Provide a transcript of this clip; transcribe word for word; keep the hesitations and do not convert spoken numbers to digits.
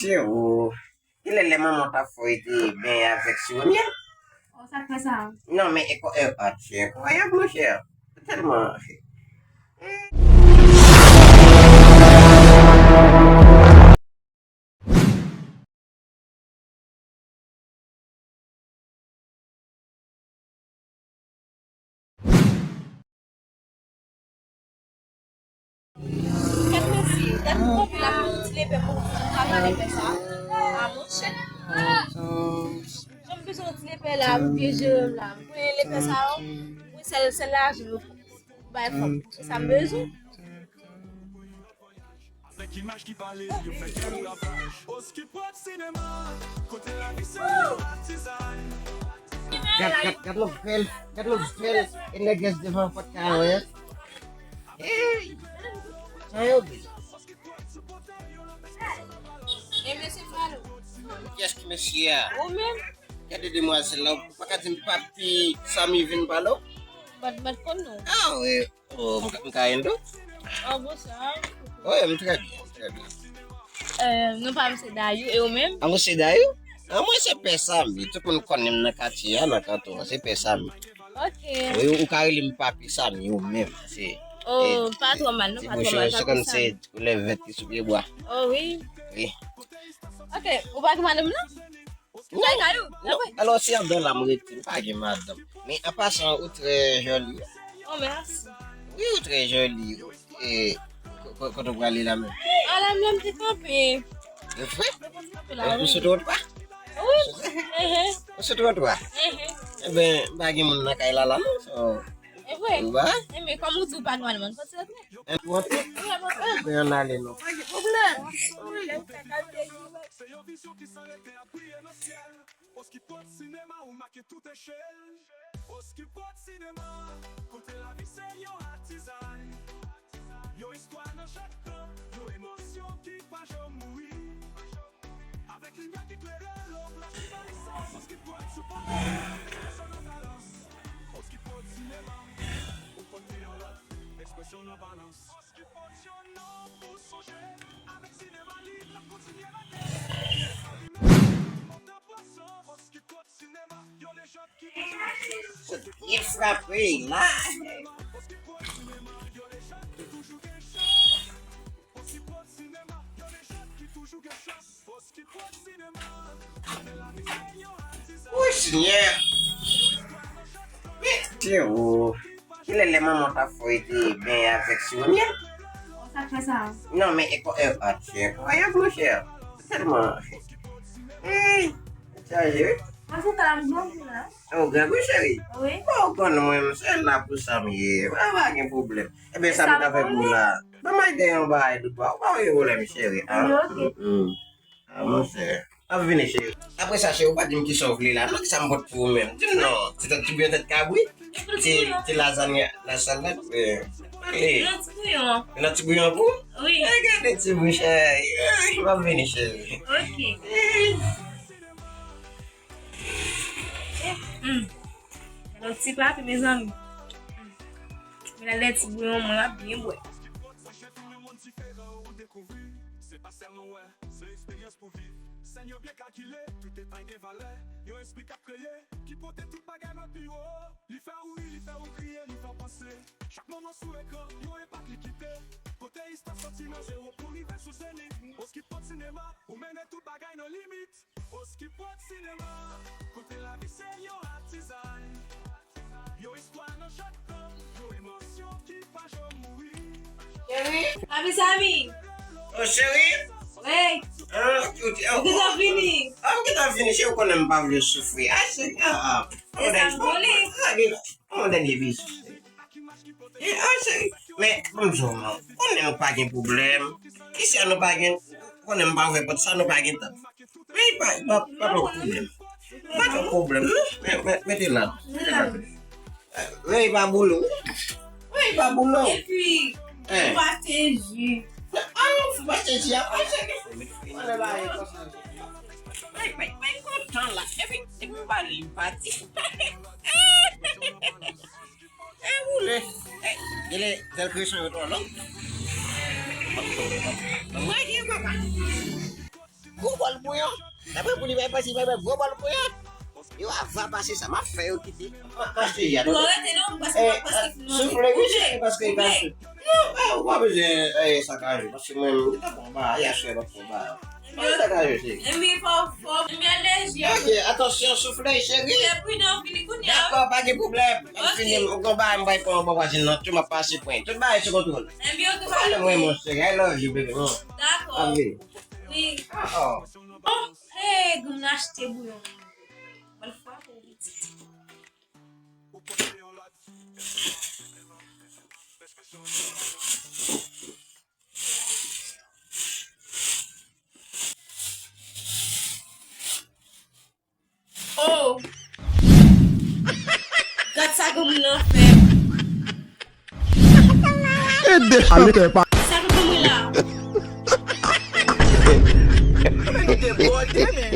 Cheri, genlè lè manman w t ap fè w, e te benyen avèk siwo myèl. Oh, sa k fè sa? Non, men e ko-, e, ah, se enkwayab, monchè. Tèlman. Gad mesye, gad konpil ap yon ti lepè pou, pou travay lepè sa. Ah, monchè. Jan m bezwen yon ti lepè la, pou byen jere m la. M konnen lepè sa yo, mwen sèl, sèl lajan yo pou, pou bay fanm. Se sa m bezwen. Avèk imaj ki pale, yo fè kè nou ravaj. Oskipòt Sinema, kote lavi se yon atizay. Gad, gad, gad lòt bèl, gad lòt bèl, e nègès devan pòt kay la. Ey! Sa yo gen? E mesye Falo. Kiyès ki mesye a? Ou menm? Gade demwazèl la, ou pa ka di m papi Samy vin pale w? Bat, bat konn non. Ah, wi. Oh, m ka, m ka ede w? Oh, bonswa. Wi, m trè byen, m trè byen. Euh, non pa m se Dayou, e ou menm? Ah, mwen se Dayou? Ah, mwen se Pè Samy. Tout moun konnen m nan katye a, nan kanton an. Se Pè Samy. Ok. Wi, ou ka rele m Papi Samy, ou menm. Se, oh, eh, pa twò mal, non, pa twò mal, Papi Samy. Ti bouch yo, se kòm se koulè vèt ki sou pye bwa. Oh, wi. Wi. Ok, ou pa gen madanm, non? Non, non. Alò, se anndan la m rete, m pa gen madanm. Men, an pasan, ou trè joli. Oh, mèsi. Wi, ou trè joli. E, ko-, ko-, kote w prale la menm? A la, m la, m te kanpe. E vre? M te kanpe la, wi. Ou sou twotwa? Wi. Ou sou twotwa? Enben, m pa gen moun nan kay la, la, non. So, e vre? Ou ba? Enben, kòm ou di w pa gen madanm, ann pati antre. Ann pati? Wi, ann pati. Enben, ann ale, non. Pa gen pwoblèm. Wi. Se yon vizyon ki san rete ap briye nan syèl. Oskipòt Sinema, ou make tout echèl. Oskipòt Sinema, kote lavi se yon atizay. Yon istwa nan chak tan, yon emosyon ki pa janm mouri. Avèk limyè ki klere lè w plase nan lisans, Oskipòt sou pòt, ekspresyon nan balans. Oskipòt Sinema, ou pote yon lòt ekspresyon nan balans. Oskipòt yon non pou sonje, avèk sinema li ap kontinye mete. Montan pwason, Oskipòt Sinema, yon lejand ki toujou rete. Byen frape la. Oskipòt Sinema, yon lejand ki toujou gen chans. Oskipòt Sinema, yon lejand ki toujou gen chans. Woy, Senyè! Men, Senyè, o! Genlè lè manman w t ap fè w, e te benyen avèk siwo myèl. Sa k fè sa? Non, men e ko-, e, ah, se enkwayab, monchè. Tèlman. Ey! Chaje, wi. Mwen se ta m jan la. O, grangou cheri. Wi. Bon, ou konn mwen, m se la pou sa m ye. Pa, pa gen pwoblèm. Ebyen, sa m ta fè pou ou la? Ban m ede yon bagay tout pa. Ou pa gen pwoblèm, cheri. Ah, ok. Mm, mm. Ah, monchè. M ap vini, cheri. Apre sa, cheri, ou pa di m kisa w vle la, non? Kisa m pot pou ou menm? Di m non. Ti tèt, ti bouyon tèt kabri? Ti, ti lazany, lasalad, eh. Ale. Yon ti bouyon. Yon ti bouyon pou? Wi. Eh, gade ti bouch, eh. Eh, m ap vini, cheri. Ok. Eh. Mm. Yon ti pati, mezanmi. Mm. Men lè ti bouyon mwen ap byen bwè. Se pa sèlman wè, se eksperyans pou viv. Sèn yo byen kalkile, tout detay gen valè. Yon espri k ap kreye, ki pote tout bagay nan pi wo. Li fè w ri, li fè w kriye, li fè w panse. Chak moman sou ekran, yon enpak li kite. Kote istwa soti nan zewo pou rive sou zenit. Oskipòt Sinema, ou mennen tout bagay nan limit. Oskipòt Sinema, kote lavi se yon atizay. Yon istwa nan chak tan, yon emosyon ki pa janm mouri. Cheri. Papi Samy. O, cheri. Wi. Ah, ou te, ou gentan vini. Ah, m gentan vini, cheri, ou konnen m pa vle w soufri. Ah, cheri, ah, ah. E sa m vle. Ah, gen, yon dènye bizou. E, ah, cheri. Men, ban m di w, non. Konnen nou pa gen pwoblèm. Kisa nou pa gen? Konnen m pa ouvè pòt sa, nou pa gen tan. Men pa, pa, pa twòp pwoblèm. Pa twòp pwoblèm, non? Men, men, mete la. Mete la. Men pa boule w. Men pa boule w. Epi, eh, ou pa te ji. Ah, ou pa te ji, apa, cheri. Mwen, mwen, mwen kontan la. Epi, epi, m pa li, m pati. E boule. E, genlè zèl kreson yo twò long. Mwen gen papa. Ou, Bòl bouyon. Dapre pou li bay pase, bay gwo bòl bouyon. Yo ava pase sa, m ap fè yo kite. M ap pase ya. Nou arete non, paske m ap pase fini. Soufle, wi, cheri, paske li pase. Non, ou pa bezwen sakaje, paske mwen menm, m te konba, yè swa m ap konba. Mwen sakaje, cheri. Epi fò, fò, mwen alèji. Ok, atansyon, soufle, cheri. Fè pridan, vini kounye a. Dakò, pa gen pwoblèm. M ap fini, m konba, m bay fò, m ba vwazin nan, tou m ap pase pwen. Tout bagay sou kontwòl. Epi yo tou pale. Mwen, mon cheri, I love you, baby. Dakò. Ap vini. Wi. Oh. Bon, hey, granm nan achte bouyon. Mwen frape w pitit. Oh! Gad sa granmoun nan fè. E de chantè pa. Sa k granmoun la? Debòde, men.